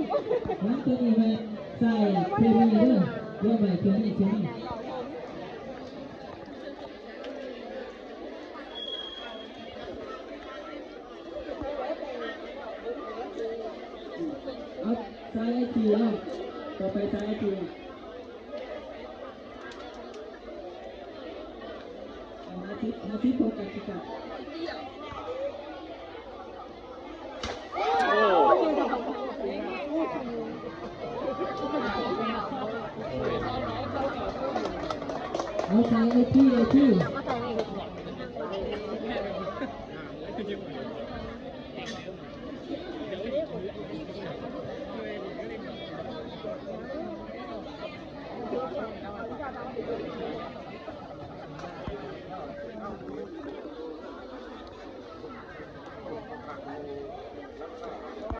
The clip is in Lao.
ນະ ໂຕນີ້ແມ່ນຊາຍເຄມີເດີ ເລື່ອງໃໝ່ເຄມີ ເຄມີ ເອົາ ຊາຍໄອທີເນາະ ຕໍ່ໄປຊາຍໄອທີ ເອົາໃສ່ໄອທີ ໄອທີ